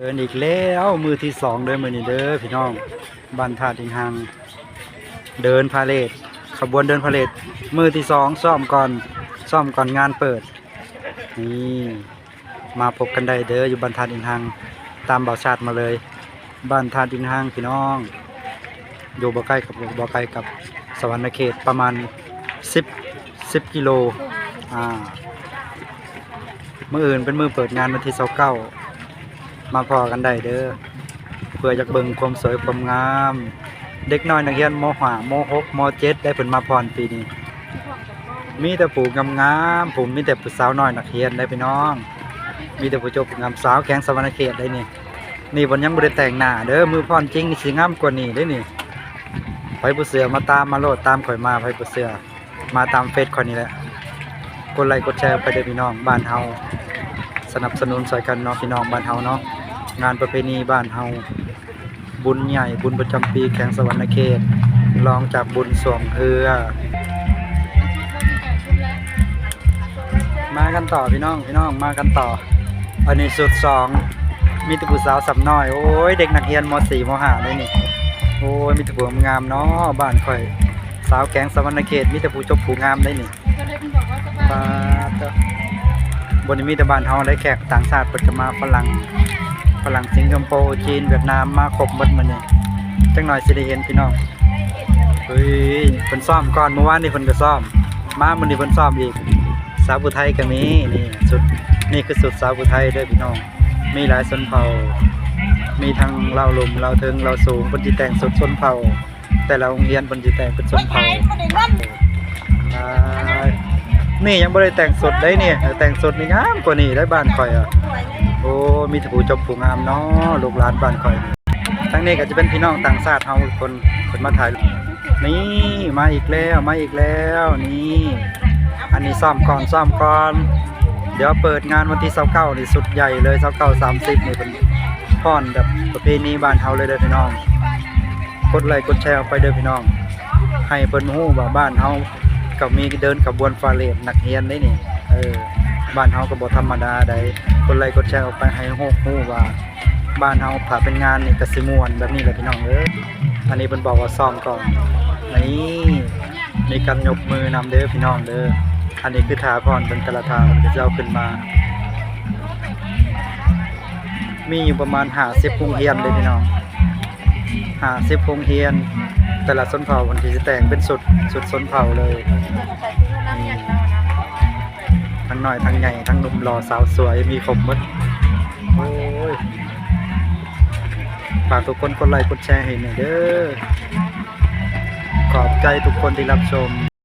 ເດີນອີກແລ້ວ ມື້ທີສອງເດີ ມື້ນີ້ເດີພີ່ນ້ອງ ບ້ານທາດອິງຮັງ ເດີນພາເຣດ ຂະບວນເດີນພາເຣດ ມື້ທີສອງ ຊ້ອມກ່ອນ ຊ້ອມກ່ອນງານເປີດ ນີ້ ມາພົບກັນໄດ້ເດີ ຢູ່ບ້ານທາດອິງຮັງ ຕາມບ່າວຊາດມາເລີຍ ບ້ານທາດອິງຮັງພີ່ນ້ອງ ຢູ່ບໍ່ໄກກັບ ບໍ່ໄກກັບສະຫວັນນະເຂດ ປະມານສິບ ສິບກິໂລ ອ່າ ມື້ອື່ນເປັນມື້ເປີດງານ ວັນທີຊາວເກົ້າ ມາພໍ້ກັນໄດ້ເດີ ເພື່ອຢາກເບິ່ງຄວາມສວຍຄວາມງາມ ເດັກນ້ອຍນັກຮຽນ ມໍຫ້າ ມໍຫົກ ມໍເຈັດ ໄດ້ເພິ່ນມາຜ່ອນປີນີ້ ມີແຕ່ຜູ້ງາມໆ ຜູ້ ມີແຕ່ຜູ້ສາວນ້ອຍນັກຮຽນໄດ໋ພີ່ນ້ອງ ມີແຕ່ຜູ້ຈົບງາມ ສາວແຂວງສະຫວັນນະເຂດໄດ໋ນີ້ ນີ້ເພິ່ນຍັງບໍ່ໄດ້ແຕ່ງໜ້າເດີ ມື້ຜ່ອນຈິງນີ້ຊິງາມກວ່ານີ້ເດ້ນີ້ ໃຜບໍ່ເຊື່ອມາຕາມມາໂລດ ຕາມຂ້ອຍມາ ໃຜບໍ່ເຊື່ອ ມາຕາມເຟສຂ້ອຍນີ້ແຫຼະ ກົດໄລກົດແຊໄປເດີພີ່ນ້ອງ ບ້ານເຮົາ ສະໜັບສະໜູນຊ່ອຍກັນເນາະ ພີ່ນ້ອງບ້ານເຮົາເນາະ ງານປະເພນີບ້ານເຮົາ ບຸນໃຫຍ່ ບຸນປະຈຳປີແຂວງສະຫວັນນະເຂດ ລອງຈາກບຸນຊ່ວງເຮືອ ມາກັນຕໍ່ພີ່ນ້ອງ ພີ່ນ້ອງ ມາກັນຕໍ່ ອັນນີ້ຊຸດສອງ ມີແຕ່ຜູ້ສາວສ່ຳນ້ອຍ ໂອ້ຍ ເດັກນັກຮຽນ ມໍສີ່ ມໍຫ້າ ເດ້ນີ້ ໂອ້ຍ ມີແຕ່ຜູ້ງາມໆ ເນາະ ບ້ານຂ້ອຍ ສາວແຂວງສະຫວັນນະເຂດ ມີແຕ່ຜູ້ຈົບຜູ້ງາມໄດ໋ນີ້ ປາດເຕີ ບໍ່ໄດ້ມີແຕ່ບ້ານເຮົາໄດ໋ ແຂກຕ່າງຊາດເພິ່ນກໍມາ ຝຣັ່ງ ຝຣັ່ງ ສິງກະໂປ ຈີນ ຫວຽດນາມ ມາຄົບໝົດມື້ນີ້ ຈັກໜ່ອຍຊິໄດ້ເຫັນພີ່ນ້ອງ ເຮີ້ຍ ເພິ່ນຊ້ອມກ່ອນ ມື້ວານນີ້ເພິ່ນກໍຊ້ອມ ມາມື້ນີ້ເພິ່ນຊ້ອມອີກ ສາວຜູ້ໄທກໍມີ ນີ້ຊຸດ ນີ້ຄືຊຸດສາວຜູ້ໄທເດີພີ່ນ້ອງ ມີຫຼາຍຊົນເຜົ່າ ມີທັງລາວລຸ່ມ ລາວເທິງ ລາວສູງ ເພິ່ນຊິແຕ່ງຊຸດຊົນເຜົ່າ ແຕ່ລະໂຮງຮຽນເພິ່ນຊິແຕ່ງເປັນຊົນເຜົ່າ ອ່າ ນີ້ຍັງບໍ່ໄດ້ແຕ່ງສົດໄດ໋ນີ້ ແຕ່ງສົດນີ້ງາມກວ່ານີ້ໄດ໋ບ້ານຂ້ອຍອະ ໂອ້ ມີແຕ່ຜູ້ຈົບຜູ້ງາມເນາະ ລູກຫຼານບ້ານຂ້ອຍ ທາງນີ້ກໍຈະເປັນພີ່ນ້ອງຕ່າງຊາດເຮົາຄົນ ເພິ່ນມາຖ່າຍ ນີ້ ມາອີກແລ້ວ ມາອີກແລ້ວ ນີ້ ອັນນີ້ຊ້ອມກ່ອນ ຊ້ອມກ່ອນ ດຽວເປີດງານວັນທີຊາວເກົ້ານີ້ ຊຸດໃຫຍ່ເລີຍ ຊາວເກົ້າ ສາມສິບນີ້ ເພິ່ນຟ້ອນແບບປະເພນີບ້ານເຮົາເລີຍເດີພີ່ນ້ອງ ກົດໄລກົດແຊອອກໄປເດີພີ່ນ້ອງ ໃຫ້ເພິ່ນຮູ້ວ່າບ້ານເຮົາກໍມີເດີນຂະບວນພາເຣດນັກຮຽນເດ້ນີ້ ເອີ ບ້ານເຮົາກໍບໍ່ທຳມະດາໃດ໋ ກົດໄລກົດແຊອອກໄປໃຫ້ໂລກຮູ້ວ່າບ້ານເຮົາຖ້າເປັນງານນີ້ກໍຊິມ່ວນແບບນີ້ແຫຼະພີ່ນ້ອງເອີຍ ອັນນີ້ເພິ່ນບອກວ່າຊ້ອມກ່ອນ ນີ້ ມີການຍົກມືນຳເດີພີ່ນ້ອງເດີ ອັນນີ້ຄືຖ້າພ້ອມເພິ່ນ ແຕ່ລະທ່າເພິ່ນກໍຈະເອົາຂຶ້ນມາ ມີຢູ່ປະມານຫ້າສິບໂຮງຮຽນເດ້ພີ່ນ້ອງ ຫ້າສິບໂຮງຮຽນ ແຕ່ລະຊົນເຜົ່າເພິ່ນກໍຊິແຕ່ງເປັນຊຸດ ຊຸດຊົນເຜົ່າເລີຍ ທັງນ້ອຍທັງໃຫຍ່ ທັງໜຸ່ມຫຼໍ່ສາວສວຍ ມີຄົບໝົດ ໂອ້ຍ ຝາກທຸກຄົນກົດໄລກົດແຊໃຫ້ແດ່ເດີ ຂອບໃຈທຸກຄົນທີ່ຮັບຊົມ.